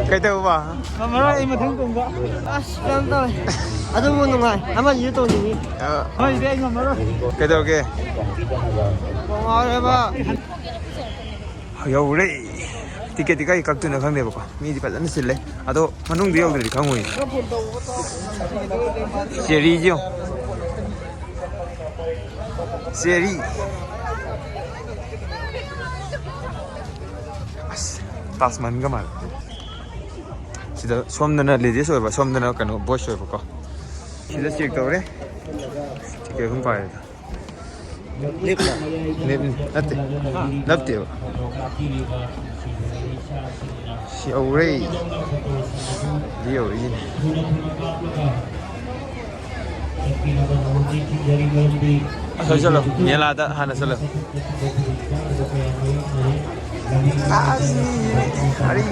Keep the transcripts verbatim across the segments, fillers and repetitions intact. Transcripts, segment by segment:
ꯀꯩꯗꯧꯕ? ꯉꯝꯃꯔꯣꯏ, ꯑꯩ ꯃꯊꯪ ꯇꯣꯡꯕ꯫ ꯑꯁ, ꯀꯩꯅꯣ ꯇꯧꯋꯦ꯫ ꯑꯗꯨꯕꯨ ꯅꯨꯡꯉꯥꯏ꯫ ꯑꯃꯁꯤꯁꯨ ꯇꯣꯡꯅꯤꯡꯉꯤ꯫ ꯑ, ꯍꯣꯏꯗꯤ ꯑꯩ ꯉꯝꯃꯔꯣꯏ꯫ ꯀꯩꯗꯧꯒꯦ? ꯉꯥꯎꯔꯦꯕ꯫ ꯌꯧꯔꯦ꯫ ꯇꯤꯀꯦꯠꯇꯤ ꯀꯥꯏ ꯀꯛꯇꯣꯏꯅꯣ ꯈꯪꯗꯦꯕꯀꯣ꯫ ꯃꯤꯗꯤ ꯐꯖꯅ ꯆꯤꯜꯂꯦ꯫ ꯑꯗꯣ ꯃꯅꯨꯡꯗ ꯌꯧꯗ꯭ꯔꯗꯤ ꯈꯪꯉꯣꯏ꯫ ꯆꯦꯔꯤꯁꯦ ꯌꯦꯡꯉꯣ꯫ ꯆꯦꯔꯤ꯫ ꯑꯁ, ꯇꯥꯖ ꯃꯍꯜꯒ ꯃꯥꯜꯂꯦ꯫ ꯁꯤꯗ ꯁꯣꯝꯗꯅ ladies ꯑꯣꯏꯕ, ꯁꯣꯝꯗꯅ ꯀꯩꯅꯣ, boys ꯑꯣꯏꯕꯀꯣ꯫ ꯁꯤꯗ check ꯇꯧꯔꯦ꯫ Ticket ꯑꯍꯨꯝ ꯄꯥꯏꯔꯦ꯫ ꯂꯦꯞ-, ꯅꯠꯇꯦ꯫ ꯅꯠꯇꯦꯕ꯫ ꯁꯤ ꯌꯧꯔꯦ꯫ ꯁꯤ ꯌꯧꯔꯛꯏꯁꯤꯅꯦ꯫ ꯑꯁꯣꯏ ꯆꯠꯂꯣ꯫ ꯃꯦꯂꯥꯗ ꯍꯥꯟꯅ ꯆꯠꯂꯣ꯫ ꯑꯁ, ꯃꯤ, ꯃꯤ, ꯃꯤ꯫ ꯑꯔꯤꯕꯤ꯫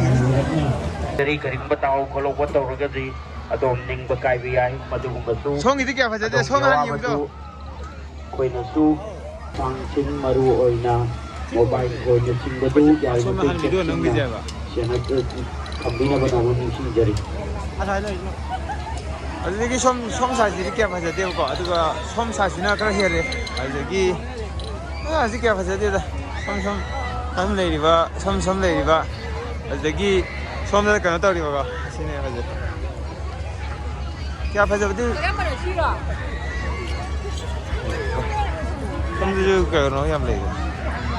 ꯀꯔꯤ ꯀꯔꯤꯒꯨꯝꯕ ꯇꯥꯍꯧ ꯈꯣꯠꯍꯧꯕ ꯇꯧꯔꯒꯗꯤ ꯑꯗꯣꯝ ꯅꯤꯡꯕ ꯀꯥꯏꯕ ꯌꯥꯏ꯫ ꯃꯗꯨꯒꯨꯝꯕꯁꯨ ꯁꯣꯝꯒꯤꯗꯤ ꯀꯌꯥ ꯐꯖꯗꯦ? ꯑꯗꯣꯝꯒꯤ ꯁꯣꯝ ꯍꯥꯟꯅ ꯑꯋꯥꯕꯗꯨ ꯌꯦꯡꯕꯗꯣ꯫ ꯑꯩꯈꯣꯏꯅꯁꯨ ꯊꯥꯡꯁꯤꯡ ꯃꯔꯨ ꯑꯣꯏꯅ ꯃꯣꯕꯥꯏꯜ ꯐꯣꯟꯅꯆꯤꯡꯕꯗꯨ ꯌꯥꯔꯤꯃꯈꯩ ꯆꯦꯛꯁꯤꯟꯅ ꯁꯦꯟꯅ-, ꯊꯝꯕꯤꯅꯕ ꯅꯉꯣꯟꯗ ꯅꯤꯡꯁꯤꯡꯖꯔꯤ꯫ ꯑꯗꯨꯗꯒꯤ ꯁꯣꯝ, ꯁꯣꯝ ꯁꯥꯏꯠꯁꯤꯗꯤ ꯀꯌꯥ ꯐꯖꯗꯦꯕꯀꯣ, ꯑꯗꯨꯒ ꯁꯣꯝ ꯁꯥꯏꯠꯁꯤꯅ ꯈꯔ ꯍꯦꯜꯂꯦ꯫ ꯑꯗꯨꯗꯒꯤ, ꯑ, ꯁꯤ ꯀꯌꯥ ꯐꯖꯗꯦꯗ꯫ ꯁꯣꯝ, ꯁꯣꯝ, ꯁꯣꯝ ꯂꯩꯔꯤꯕ, ꯁꯣꯝ, ꯁꯣꯝ ꯂꯩꯔꯤꯕ, ꯑꯗꯨꯗꯒꯤ ꯁꯣꯝꯗ ꯀꯩꯅꯣ ꯇꯧꯔꯤꯕꯀꯣ, ꯁꯤꯅꯦ ꯐꯖꯩ꯫ ꯀꯌꯥ ꯐꯖꯕꯗꯤ꯫ ꯀꯔꯝꯕꯅꯣ, ꯁꯤꯔꯣ? ꯁꯣꯝꯗꯁꯨ ꯀꯩꯅꯣ ꯌꯥꯝ ꯂꯩꯔꯦ꯫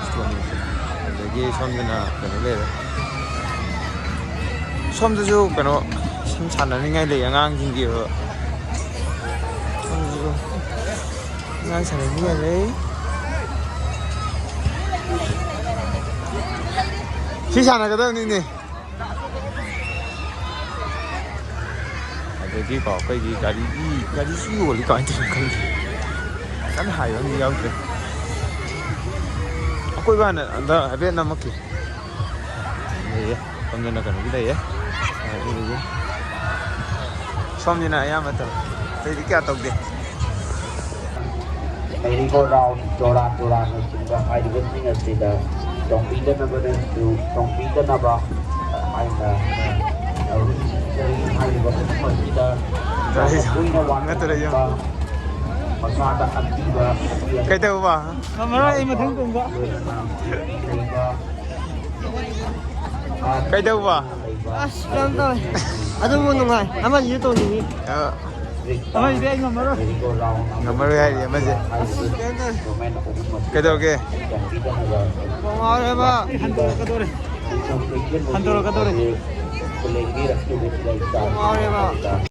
Stone, ꯑꯗꯒꯤ ꯁꯣꯝꯗꯅ ꯀꯩꯅꯣ ꯂꯩꯔꯦ꯫ ꯁꯣꯝꯗꯁꯨ ꯀꯩꯅꯣ ꯁꯨꯝ ꯁꯥꯟꯅꯅꯤꯡꯉꯥꯏ ꯂꯩ ꯑꯉꯥꯡꯁꯤꯡꯒꯤ ꯑꯣꯏꯕ꯫ ꯁꯣꯝꯗꯁꯨ ꯑꯉꯥꯡ ꯁꯥꯟꯅꯅꯤꯡꯉꯥꯏ ꯂꯩ꯫ ꯁꯤ ꯁꯥꯟꯅꯒꯗꯕꯅꯤꯅꯦ꯫ ꯑꯗꯒꯤꯀꯣ, ꯑꯩꯈꯣꯏꯒꯤ ꯒꯥꯔꯤꯒꯤ, ꯒꯥꯔꯤꯁꯨ ꯌꯣꯜꯂꯤ, ꯀꯃꯥꯏꯅ ꯇꯧꯔꯤꯅꯣ ꯈꯪꯗꯦ꯫ ꯀꯟꯅ ꯍꯥꯏꯕ ꯑꯃꯗꯤ ꯌꯥꯎꯗ꯭ꯔꯦ꯫ ꯑꯀꯣꯏꯕ ꯍꯥꯟꯅ ꯑꯝꯇ ꯍꯥꯏꯐꯦꯠ ꯅꯝꯃꯛꯈꯤ꯫ ꯂꯩꯌꯦ꯫ ꯁꯣꯝꯗꯅ ꯀꯩꯅꯣꯒꯤ ꯂꯩꯌꯦ꯫ ꯁꯣꯝꯁꯤꯅ ꯑꯌꯥꯝꯕ ꯇꯧꯋꯦ꯫ ꯑꯇꯩꯗꯤ ꯀꯌꯥ ꯇꯧꯗꯦ꯫ ꯃꯦꯔꯤꯒꯣ ꯔꯥꯎꯟ, ꯆꯣꯔꯥ ꯆꯣꯔꯥꯅꯆꯤꯡꯕ ꯍꯥꯏꯔꯤꯕꯁꯤꯡ ꯑꯁꯤꯗ ꯇꯣꯡꯕꯤꯗꯅꯕꯅꯁꯨ, ꯇꯣꯡꯕꯤꯗꯅꯕ ꯍꯥꯏꯅ ꯅꯠꯇ꯭ꯔ ꯌꯦꯡꯉꯣ꯫ ꯀꯩꯗꯧꯕ? ꯉꯝꯃꯔꯣꯏ, ꯑꯩ ꯃꯊꯪ ꯇꯣꯡꯕ꯫ ꯀꯩꯗꯧꯕ? ꯑꯁ, ꯀꯩꯅꯣ ꯇꯧꯋꯦ꯫ ꯑꯗꯨꯕꯨ ꯅꯨꯡꯉꯥꯏ꯫ ꯑꯃꯁꯤꯁꯨ ꯇꯣꯡꯅꯤꯡꯉꯤ꯫ ꯑ, ꯑꯃꯁꯤꯗꯤ ꯑꯩ ꯉꯝꯃꯔꯣꯏ꯫ ꯉꯝꯃꯔꯣꯏ ꯍꯥꯏꯔꯤ ꯑꯃꯁꯦ꯫ ꯑꯁ, ꯀꯩꯅꯣ ꯇꯧꯋꯦ꯫ ꯀꯩꯗꯧꯒꯦ? ꯀꯣꯛ ꯉꯥꯎꯔꯦꯕ꯫ ꯍꯟꯗꯣꯔꯛꯀꯗꯧꯔꯦ꯫ ꯍꯟꯗꯣꯔꯛꯀꯗꯧꯔꯦ꯫ ꯀꯣꯛ ꯉꯥꯎꯔꯦꯕ꯫